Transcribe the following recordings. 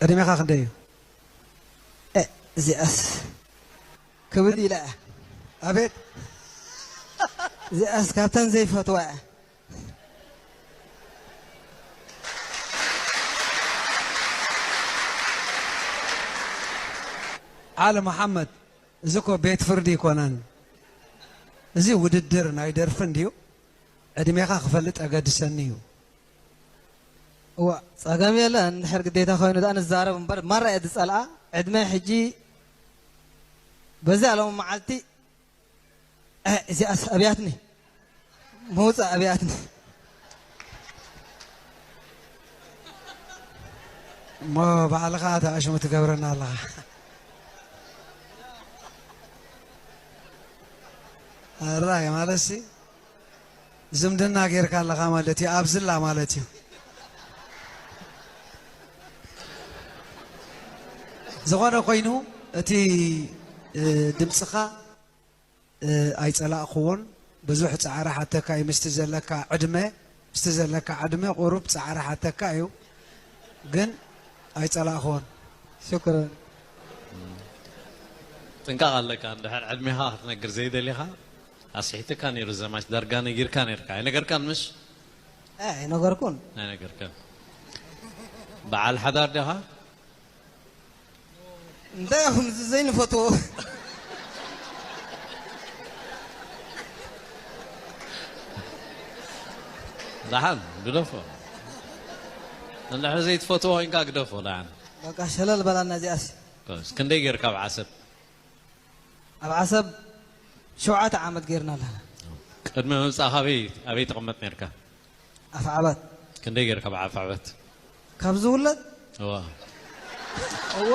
ዕድሜኻ ክንደይ እዩ? እ፣ እዚኣስ ክብድ ኢላ እያ። ኣቤት። እዚኣስ ካብተን ዘይፈትዋ እያ። ዓሊ መሓመድ፣ እዚ እኮ ቤት ፍርዲ ኣይኮነን። እዚ ውድድር ናይ ደርፊ እንድዩ። ዕድሜኻ ክፈልጥ ኣገድሰኒ እዩ። እዋ፣ ጸገም የለን። እንድሕር ግዴታ ኮይኑ ደኣ ንዛረብ እምበር፣ ማራ እየ ዝጸልኣ። ዕድመ ሕጂ በዚኣ ሎም መዓልቲ፣ እ፣ እዚኣስ ኣብያትኒ። መውጻእ ኣብያትኒ። እሞ ባዕልኻ እታ ኣሽሙ ትገብረና ኣለኻ። ኣራይ ማለትሲ ዝምድና ጌርካ ኣለኻ ማለት እዩ፣ ኣብዝላ ማለት እዩ። ዝኾነ ኮይኑ እቲ፣ እ፣ ድምፅኻ፣ እ፣ ኣይጸላእክዎን። ብዙሕ ጻዕሪ ሓተካ እዩ፣ ምስቲ ዘለካ ዕድመ፣ ምስቲ ዘለካ ዕድመ ቁሩብ ጻዕሪ ሓተካ እዩ፣ ግን ኣይጸላእክዎን። ሽክረን። ጥንቃቕ ኣለካ፣ እንድሕር ዕድሜኻ ክትነግር ዘይደሊኻ ኣስሒትካ ነይሩ። ዘማች ዳርጋ ነጊርካ ነይርካ። ኣይነገርካን ምሽ? እ፣ ኣይነገርኩን። ኣይነገርካን። በዓል ሓዳር ዲኻ? እንታይ ኢኹም እዚ ዘይንፈትዎ? ደሓን ግደፎ። እንድሕር ዘይትፈትዎ ኮይንካ ግደፎ ደሓን። በቃ ሸለል በላና እዚኣስ። ኮስ፣ ክንደይ ጌርካ ኣብ ዓሰብ? ኣብ ዓሰብ ሸውዓተ ዓመት ጌርና ኣለና። ቅድሚ ምምጻእኻ ኣበይ፣ ኣበይ ትቕመጥ ኔርካ? ኣፍዓበት። ክንደይ ጌርካ ኣብ ኣፍዓበት? ካብ ዝውለድ? እዋ። እዋ።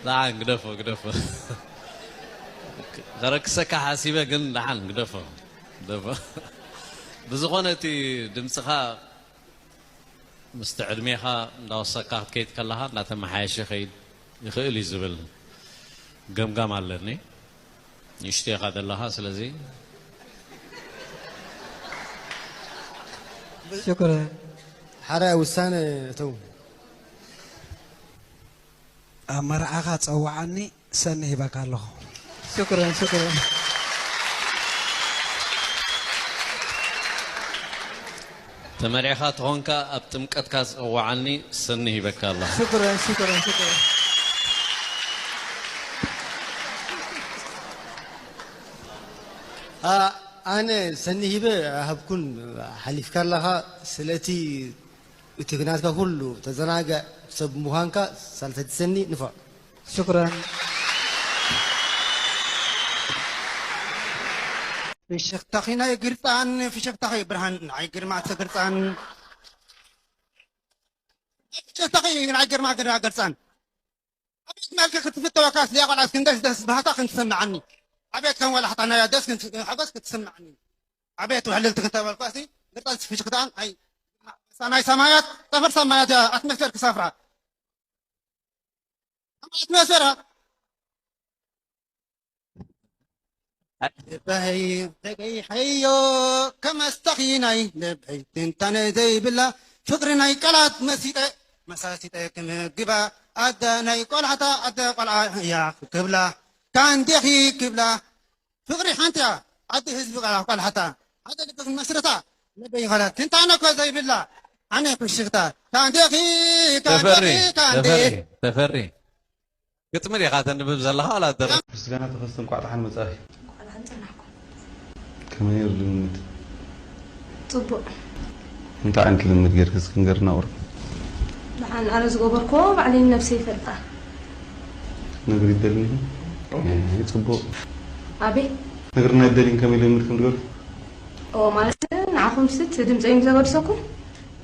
ደሓን ግደፎ፣ ግደፎ። ከረክሰካ ሓሲበ ግን ደሓን ግደፎ፣ ግደፎ። ብዝኾነ እቲ ድምፅኻ ምስቲ ዕድሜኻ እንዳወሰካ ክትከይድ ከለኻ እንዳተመሓየሸ ይኸይድ ይኽእል እዩ ዝብል ገምጋም ኣለኒ። ንእሽቶ ኢኻ ዘለኻ፣ ስለዚ ሽኩረን። ሓደ ውሳነ እተው። ኣብ መርዓኻ ጸውዓኒ፣ ሰኒ ሂበካ ኣለኹ። ሽኩረን፣ ሽኩረን። ተመሪዕኻ ተኾንካ ኣብ ጥምቀትካ ጸውዓኒ፣ ሰኒ ሂበካ ኣለኹ። ሽኩረን፣ ሽኩረን፣ ሽኩረን። ኣ-፣ ኣነ ሰኒ ሂበ ሃብኩን ሓሊፍካ ኣለኻ። ስለቲ እቲ ግናትካ ኩሉ ተዘናግዕ ሰብ ምዃንካ ሳልሰይቲ ሰኒ ንፉዕ። ሽኩረን። ፍሽኽታኺ ናይ ግርጻን፣ ፍሽኽታኺ ብርሃን ናይ ግርማ ተግርጻን። ፍሽኽታኺ ናይ ግርማ ግርማ ግርጻን። ኣቤት መልክዕ ክትፍተወካስ እዚኣ ቆልዓ እስኪ ደስ ደስ ባህታ ክንትሰምዓኒ። ኣቤት ከም ወላሕታ ናያ ደስ ክንት-፣ ሓጎስ ክትስምዓኒ። ኣቤት ውሕልልቲ ክንተበልኳሲ ግርጻን ፍሽኽታን ኣይ ሰማይ ሰማያት ጠፈር ሰማያት ኣትሞስፌር ክሰፍራ። ኣትሞስፌር ልበይ ተገይሐዮ ከመስጠኺ ናይ ልበይ ትንታነ ዘይብላ ፍቕሪ ናይ ቃላት መሲጠ መሳሲጠ ክምግባ ኣደ ናይ ቆልዓታ ኣደ ቆልዓ እያ ክብላ ካንዴኺ ክብላ ፍቕሪ ሓንቲ እያ ኣደ ህዝቢ ቆልዓ ቆልዓታ ኣደ ልቢ ክመስርታ ልበይ ይኸላ ትንታነ እኮ ዘይብላ ኣነ ፍሽኽታ ካንዴኺ ተፈሪ ካንዴኺ ካንዴ ተፈሪ ተፈሪ ግጥሚ ዲኻ ተንብብ ዘለኻ ዋላ ደርፊ? ምስጋና ተኸስተ፣ እንቋዕ ደሓን መጻእኪ። እንቋዕ ደሓን ጸናሕኩም። ከመይ ነይሩ ልምምድ? ጽቡቕ። እንታይ ዓይነት ልምምድ ጌርኪ እስኪ ንገርና ቁሩብ? ደሓን ኣነ ዝገበርክዎ ባዕለይ ንነብሰይ ይፈልጣ። ነግሪ ይደልኒ? እህ፣ ጽቡቕ። ኣቤ? ነግርና ይደልኝ ከመይ ልምምድ ከም ትገብሪ? ኦ፣ ማለት ንዓኹም ስት ድምፀይ ምስ ዘገድሰኩም፣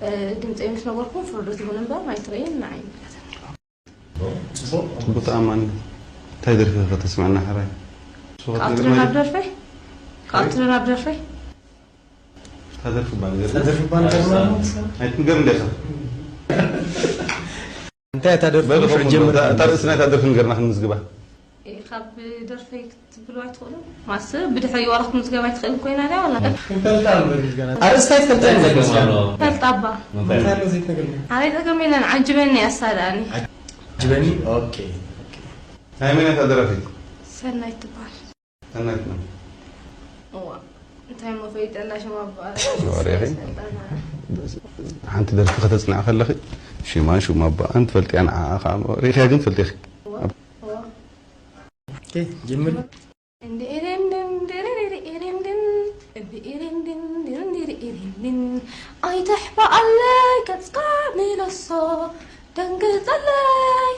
እ፣ ድምፀይ ምስ ነገርኩም ፍርዱ ትብሉ እምበር ኣይትርእይን ንዓይ ይምልከተኒ። ጽቡቕ ተኣማኒ። እንታይ ደርፊ ከተስምዐና ሕራይ? ንስኻ ካብ ትነግርና ትረን ኣብ ዶ? ደርፈይ? ካብ ትረን ኣብ ደርፈይ? እታ ደርፊ እባ ንገር። እታ ደርፊ እባ ንገርና። ኣይትንገር እንዴ ኢኻ? እንታይ እታ ደርፊ በል ንፍዕ ኸሙ ጀምር። እታ፣ እታ ርእሲ ናይታ ደርፊ ንገርና ክንምዝግባ። ካብ ደርፈይ ክትብሉ ኣይትኽእሉ? ማስ ብድሕሪ ዋላ ክትምዝገብ ኣይትኽእል ኮይና ድያ ዋላ? ክንፈልጣ ንብል ገና። ኣርእስታ ኣይትፈልጣ እንታይ ይመስል? ትገብር ኣሎ? ፈልጣ እባ። እንታይ? እንታይ ኣሎ ዘይትነግርኒ? ኣነ ጸገም የለን፣ ዓጅበኒ እያ እሳ ደኣኒ። ዓጅበኒ? ኦኬ፣ ኦኬ። ናይ መን እያ እታ ደራፊት? ሰናይት ትበሃል። ሰናይት ነው። እዋ፣ እንታይ እሞ ፈሊጠላ ሽማ እባ? ወሬኺ? ሓንቲ ደርፊ ከተጽንዓ ከለኺ ሽማን ሽማ ኣቦኣን ትፈልጥያ፣ ንዓኣ ኸኣ ሪእኽያ ግን ትፈልጢ ኢኺ። እዋ፣ እዋ። ኦኬ፣ ጀምሪ። እንድእርንድን ድርርርርንድን፣ እንድእርንድን ድርርርንድን፣ ኣይትሕባኣለይ ገጽካ ምለሶ፣ ደንግጸለይ።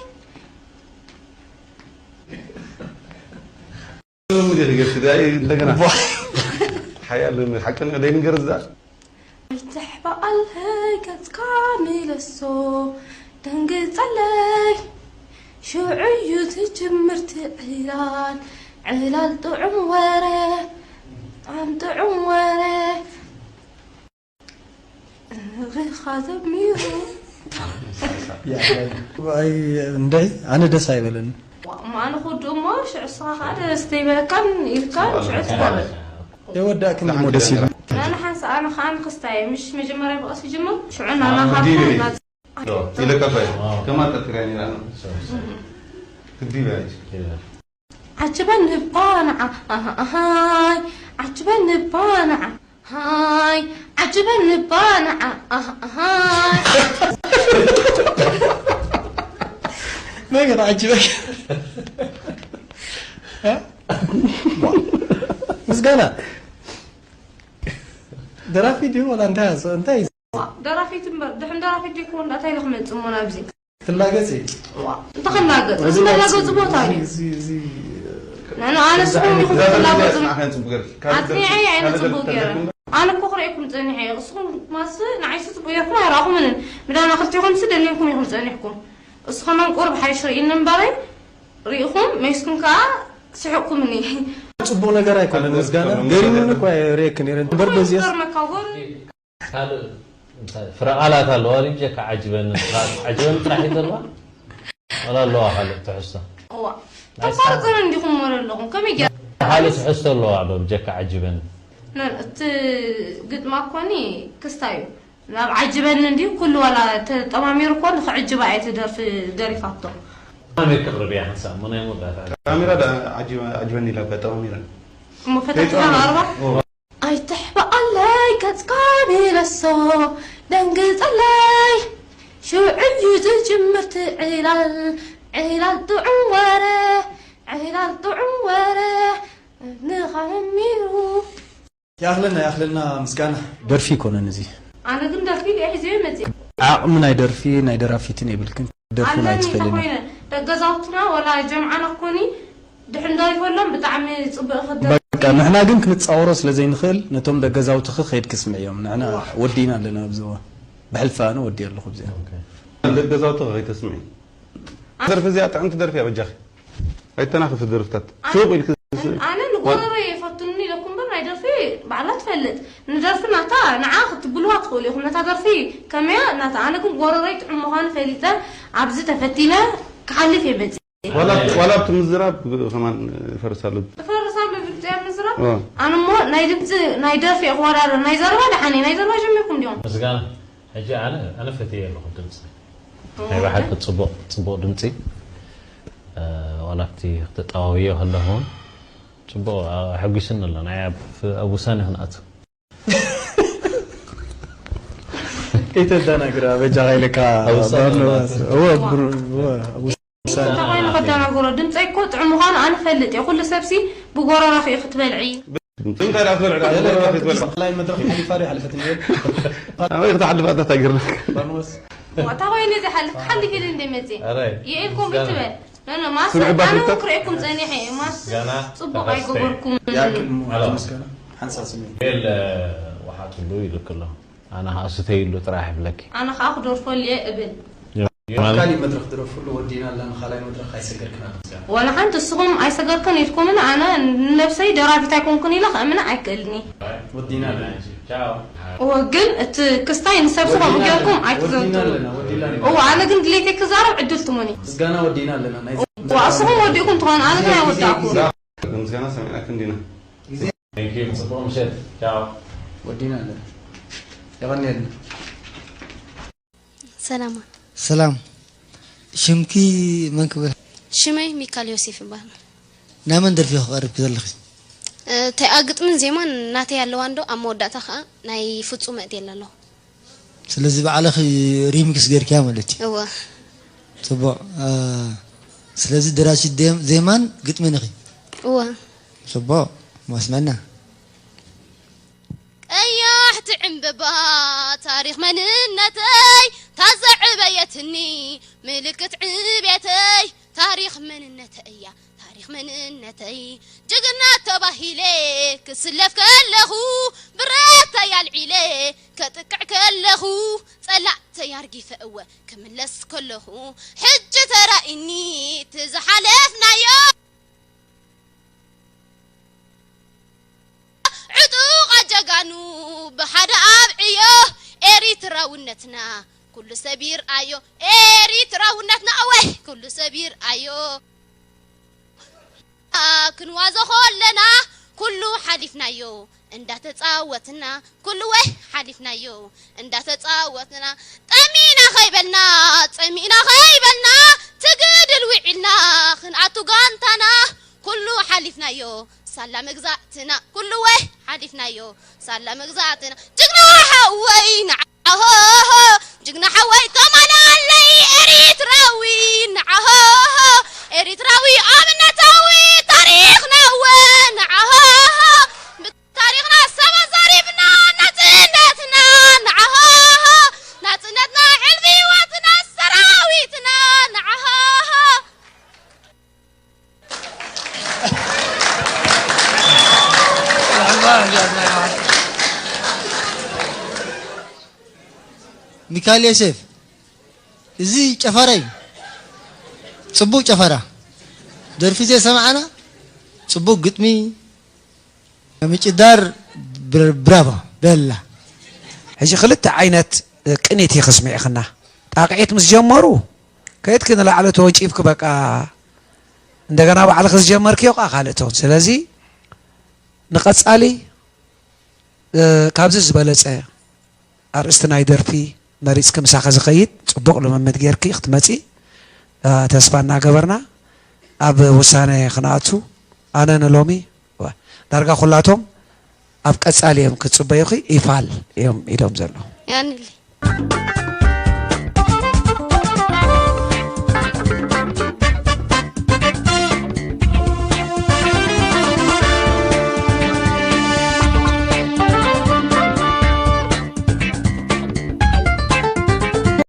ሎሚ ዲኺ ገፊ ዳይ እንደገና። ሓያል ሓቅን ደይ ንገር ዝዳ። ኣይትሕባኣለይ ገጽካ ምለሶ፣ ደንግጸለይ። ሽዑ እዩ ዝጅምር እቲ ዕላል፣ ዕላል ጥዑም ወረ፣ ጥዑም ጥዑም ወረ። እግኻ ዘሚሩ። ኣይ፣ እንደይ፣ ኣነ ደስ ኣይበለኒ። ዋ፣ እሞ ኣነ ክውድእ እሞ ሽዑ እስኻ ኸዓ ደስ ዘይበለካን ኢልካ ሽዑ ትቆርር። የወዳእክን እሞ ደስ ይብል። ናና ሓንሳ ኣነ ኸዓ ንክስታይ ምሽ መጀመርያ ብቐስ ይጅምር፣ ሽዑ ናና ኣዎ፣ ሃብታ ዲበይ። ናጽ-፣ ዶ፣ ኢለካ እኮ እየ። ኣዎ። ከማን ጠርጢረያ ነይራ፣ ኣነ። ሶሪ፣ ሶሪ። ትዲበያ እንጂ። ኢለ። ዓጅበኒ እባ ንዓ፣ ኣሃ፣ ኣሃይ፣ ዓጅበኒ እባ ንዓ፣ ሃይ፣ ዓጅበኒ እባ ንዓ፣ ኣሃ፣ ኣሃይ። መን እዩ ተዓጅበካ? እ? ምስጋና። ደራፊ ድዩ ወላ እንታይ ኣስ-፣ እንታይ እዩ? ዋ፣ ደራፊት እምበር፣ ድሕን ደራፊት ዘይኮን፣ እንታይ ኢለ ክመጽእ እሞ ናብዚ? ትላገጺ? ዋ፣ እንታይ ክላገጽ? እዚ እዚ መላገጺ ናብዚ-፣ ቦታ እዩ። እዚ፣ እዚ፣ እዚ፣ ንሕና ኣነ እዚ ንስኹም ዓይነት ኢኹም ደራፊ ክትላገጹ። ንዓኸን ጽቡቅ ገርኪ። ካልእ ኣጽኒዐ ደርፊ፣ እየ ኣነ ካልእ ጽቡቅ ደርፊ ገይረ። ኣለኩም? ኣነ እኮ ክርእየኩም ጸኒሐ እየ። ንስኹም ማስ ንዓይሲ ጽቡቅ ገይርኩም ኣይረኣኹምንን። ምዳና ክልቴኹም ሲ ደልየኩም ኢኹም ጸኒሕኩም። እስኹም ከማን ቁሩብ ሓይሽ ርእይኒ እምበረይ፣ ርኢኹም፣ መይስኩም ከኣ ስሕቕኩምኒ። ጽቡቕ ነገር ኣይኮነን ካልእ ምስጋና። ደርፊ ገሪሙኒ እኮ የርእየክን ነይረ። እምበር እኮ በዚያስ ይገርመካ፣ ወር- ካልእ እንታይ ፍረ ቃላት ኣለዋ ድዩ? ብጀካ ዓጅበኒ፣ ዓጅበኒ ጥራሕ እዩ ዘለዋ? ዋላ ኣለዋ ካልእ ትሕዝቶ? እዋ። ናይ ተቋርጽን እንዲኹም ወረ ኣለኹም። ከመይ ገይራ? ካልእ ትሕዝቶ ኣለዋ ዶ ብጀካ ዓጅበኒ? ነን፣ እቲ ግጥማ እኮኒ ክስታይ እዩ። ናብ ዓጅበኒ እንዲሁ ኩሉ ዋላ ተጠማሚሩ እኮ ንኽዕጅባ እየ እቲ ደርፊ ደሪፋቶ። ካሜራ ክቕርብ እያ ሓንሳእ እሞ ናይ መወዳእታ። ካሜራ ዳ ዓጅበ-፣ ዓጅበኒ ኢላ እኮ ጠማሚራ። እሞ ፈታሕቲ ከይጠማመረ። ኣርባ? ኦ። ኣይትሕባኣለይ ገጽካ ምለሶ፣ ደንግጸለይ። ሽዑ እዩ ዝጅምር እቲ ዕላል፣ ዕላል ጥዑም ወረ፣ ዕላል ጥዑም ወረ፣ ንኻመሚሩ። ይኣኽለና፣ ይኣኽለና ምስጋና። ደርፊ ይኮነን እዚ። ኣነ ግን ደርፊ ድየ ሒዘዮ መፅእ። ዓቕሚ ናይ ደርፊ፣ ናይ ደራፊትን የብልክን። ደርፊ ኣለኒ ኣይትኽእልን። እንተኾይነ፣ ደገዛውትና ወላ ጀምዓና ኮኒ፣ ድሕን ደሪፈሎም ብጣዕሚ ጽቡቕ ክደርፍ። በቃ፣ ንሕና ግን ክንጻወሮ ስለ ዘይንኽእል፣ ነቶም ደገዛውትኺ ከይድኪ ስምዕዮም። ንሕና ወዲእና ኣለና ኣብዚ እዋን። ብሕልፊ ኣነ ወዲእ ኣለኹ ኣብዚኣ። ኦኬ። ደገዛውትኺ ከይተስምዒ። ደርፊ እዚኣ ጥዕምቲ ደርፊ እያ፣ በጃኺ። ኣይተናኽፊ ደርፍታት። ኣነ፣ ሱቕ ኢልኪ ስ-፣ ኣነ ንጎረሮይ የፈቱኒ ኢለኩም እምበር ናይ ደርፊ ባዕላ ትፈልጥ። ንደርፊ ናታ ንዓ ክትብልዋ ትኽእሉ ኢኹም። ነታ ደርፊ ከመያ ናታ። ኣነ ግን ጎረሮይ ጥዑም ምዃኑ ፈሊጠ ኣብዚ ተፈቲነ ክሓልፍ እየ መፂእ። ዋላ፣ ዋላ ኣብቲ ምዝራብ ከማን ይፈርስ ኣሎ። ይፈርስ ኣሎ ዝብል እያ ምዝራብ? ኦ። ኣነ እሞ ናይ ድምፂ፣ ናይ ደርፊ እየ ክወዳደር። ናይ ዘረባ ደሓን እየ። ናይ ዘረባ ጀሚርኩም ዲኹም? ምስጋና። ሕጂ ኣነ፣ ኣነ ፈትየ ኣለኹ ድምፂ። ኦ። ናይ ብሓቂ ፅቡቕ፣ ፅቡቕ ድምፂ። እ፣ ዋላ ኣብቲ ክተጠዋውዮ ከለኹ እውን ፅቡቕ፣ ኣ-፣ ኣሐጒስኒ ኣሎ። ናይ ኣብ፣ ኣብ ውሳኔ ክንኣቱ። ከይተደናግራ፣ በጃኻ ኢለካ ኣብ ውሳኔ ባርኖባስ። ክንኣቱ። እወ፣ ብሩ-፣ እወ፣ ኣብ ውሳኔ። እንታይ ኮይኑ ከደናግሮ? ድምፀይ እኮ ጥዑም ምዃኑ ኣነ እፈልጥ እየ። ኩሉ ሰብሲ ብጎረሮኺ ኢኺ ክትበልዒ። እንታይ ደኣ ክትበልዕ ደኣ? ገለ ብጎረሮኺ ካብ ክትበልዕ። ላይን መድረኽ ሓሊፋ ዶ ኣይሓለፈትን እየ? ኣበይ ክትሓልፍ ኣታ ታገርነክ? ባርኖባስ። እታ ኮይነ ዝሓልፍ ክሓልፍ ኢለ እንደ መፅእ። ኣረ፣ የኤልኩም ምስጋና። ብትበል። ኖ፣ ኖ፣ ማስ ስምዒ ኣነ ባትሪታት? እውን ክርእየኩም ጸኒሐ እየ። ማስ ምስጋና ጽቡቕ ተኸስተ። ኣይገበርኩምን። ይኣክል እሞ፣ ኣሎ። ኣቶ ምስጋና፣ ሓንሳብ ስምዒ። ቤል፣ ወሓጥሉ ይልክ ኣሎ። ኣነ ኸኣ ስተይሉ ጥራሕ ይብለኪ። ኣነ ኸኣ ክደርፈሉ እየ እብል። የ-፣ የማን? ካልእ መድረኽ ድረፍሉ ወዲና ኣለና፣ ካልኣይ መድረኽ ኣይሰገርክን ኣቶ ምስጋና። ዋላ ሓንቲ እስኹም ኣይሰገርክን ኢልኩምኒ፣ ኣነ ንነብሰይ ደራፊት ኣይኮንኩን ኢለ ከእምና ኣይክእልኒ። ወዲና ኣለና። ቻው። እወ፣ ግን እቲ ክስታይ ንሰብሲ ከምኡ ወዲና ጌርኩም ኣለና። ኣይትዘንቱ። ወዲና ኣለና፣ ወዲና ኣለና። እወ፣ ኣነ ግን ድሌተይ ክዛረብ ዕድል ትሙኒ። ምስጋና ወዲና ኣለና። ናይ ንስኹም ወዲእኩም ትኾኑ፣ ኣነ ግን ኣይወዳእኩ። ምስጋና ሰሚዕናኩም ዲና። Thank you። ጽቡቕ ምሸት። ቻው። ወዲና ኣለና። የቐንየልና። ሰላማ። ሰላም፣ ሽምኪ መን ክብል? ሽመይ ሚካል ዮሴፍ ይበሃል። ናይ መን ደርፊ ክቐርብኪ ዘለኺ? እተኣ ግጥምን ዜማን ናተይ ኣለዋ እንዶ ኣብ መወዳእታ ከዓ ናይ ፍጹም መእትየላ ኣለኹ። ስለዚ ባዕልኺ ሪሚክስ ገይርኪያ ማለት እዩ። እወ። ጽቡቕ። እ፣ ስለዚ ደራሲት ዴም- ዜማን ግጥምን ኢኺ። እወ። ጽቡቕ። ማስመና። ቀያሕቲ ዕምበባ ታሪኽ መንነተይ ታዘዕበየትኒ ምልክት ዕቤተይ ታሪኽ መንነተይ እያ ታሪኽ መንነተይ ጅግና ተባሂለ ክስለፍ ከለኹ ብረተይ ኣልዒለ ከጥቅዕ ከለኹ ጸላእተይ ኣርጊፈ እወ ክምለስ ከለኹ ሕጂ ተራኢኒ እቲ ዝሓለፍናዮ ዕጡቓት ጀጋኑ ብሓደ ኣብዕዮ ኤሪትራውነትና ኩሉ ሰብ ይርኣዮ ኤሪትራውነትና እወይ ኩሉ ሰብ ይርኣዮ ክንዋዞ ከለና ኩሉ ሓሊፍናዮ እንዳተጻወትና ኩሉ ወይ ሓሊፍናዮ እንዳተጻወትና ጠሚና ከይበልና ጸሚእና ከይበልና ትግድል ውዒልና ክንኣቱ ጋንታና ኩሉ ሓሊፍናዮ ሳላ መግዛእትና ኩሉ ወይ ሓሊፍናዮ ሳላ መግዛእትና ጅግና ሓወይ ንዓሆ ጅግና ሓወይ ተማላለይ ኤሪትራዊ ንዓሆ ኤሪትራዊ ኣብነታዊ ታሪኽና ወ ንዓሆ ታሪኽና ሰባ ዘሪብና ናጽነትና ንዓሆ ናጽነትና ዕልቢ ህይወትና ሰራዊትና ንዓሆ ሚካኤል ዮሴፍ፣ እዚ ጨፈራ እዩ። ጽቡቕ ጨፈራ። ደርፊ ዘይሰማዕና ጽቡቕ ግጥሚ። ምጭዳር ብር- ብራቮ በላ። ሕጂ ክልተ ዓይነት ቅኒት እዩ ከስሚዕኽና። ጣቕዒት ምስ ጀመሩ ከይድኪ ንላዕሊ ተወጪብኪ በቃ እንደገና ባዕልኺ ዝጀመርክዮ ከዓ ካልእ ትኹን። ስለዚ ንቐጻሊ ካብዚ ዝበለጸ ኣርእስቲ ናይ ደርፊ መሪጽኪ ምሳኺ ዝኸይድ ጽቡቕ ልምምድ ጌርኪ ክትመጺ ተስፋ እናገበርና ኣብ ውሳነ ክንኣቱ ኣነ ንሎሚ ዳርጋ ኩላቶም ኣብ ቀጻሊ እዮም ክጽበዩኺ ኢፋል እዮም ኢዶም ዘለዉ። ያንሊ